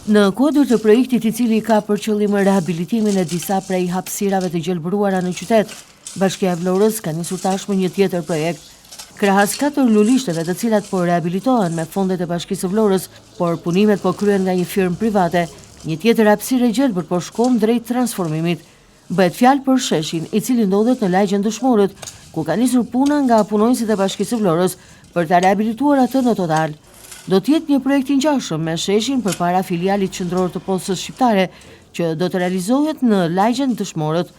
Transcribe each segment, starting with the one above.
Në kuadër të projektit i cili ka për qëllim rehabilitimin e disa prej hapësirave të gjelbëruara në qytet, Bashkia e Vlorës ka nisur tashmë një tjetër projekt. Krahas katër lulishteve të cilat po rehabilitohen me fondet e Bashkisë së Vlorës, por punimet po kryhen nga një firmë private, një tjetër hapësirë e gjelbër po shkon drejt transformimit. Bëhet fjalë për sheshin, i cili ndodhet në lagjen Dëshmorët, ku ka nisur puna nga punonjësit e Bashkisë së Vlorës për ta rehabilituar atë në total. Do të jetë një projekt i ngjashëm me sheshin përpara filialit qendror të Postës Shqiptare, që do të realizohet në lagjen Dëshmorët.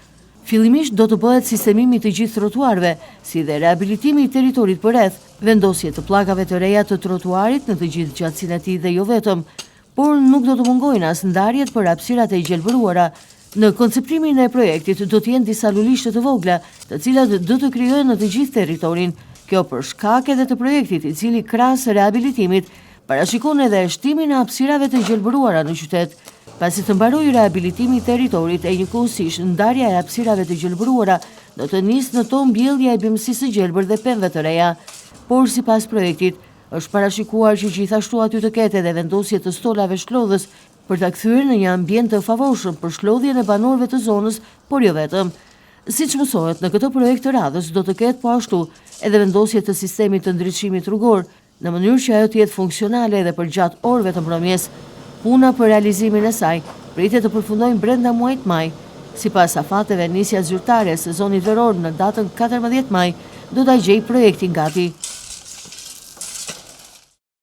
Fillimisht do të bëhet sistemimi i të gjithë trotuarëve, si dhe rehabilitimi i territorit përreth, vendosje të pllakave të reja të trotuarit në të gjithë gjatësinë e tij dhe jo vetëm, Por nuk do të mungojnë as ndarjet për hapësirat e gjelbëruara. Në konceptimin e projektit do të jenë disa lulishte të vogla, të cilat do të krijohen në të gjithë territorin. Kjo për shkak edhe të projektit, i cili krahas rehabilitimit, parashikon edhe shtimin e hapësirave të gjelbëruara në qytet. Pasi të mbarojë rehabilitimi i territorit e njëkohësisht ndarja e hapësirave të gjelbëruara, do të nisë në to mbjellja e bimësisë së gjelbër dhe pemëve të reja. Por sipas projektit, Është parashikuar që gjithashtu aty të ketë edhe vendosje të stolave shlodhës për ta kthyer në një ambient të favorshëm për shlodhjen e banorëve të zonës, por jo vetëm. Siç mësohet, në këtë projekt të radhës do të ketë po ashtu edhe vendosje të sistemit të ndriçimit rrugor, në mënyrë që ajo të jetë funksionale edhe përgjatë orëve të mbrëmjes. Puna për realizimin e saj pritet të përfundojë brenda muajit maj. Sipas afateve, nisja zyrtare e sezonit veror në datën 14 maj do ta gjejë projektin gati.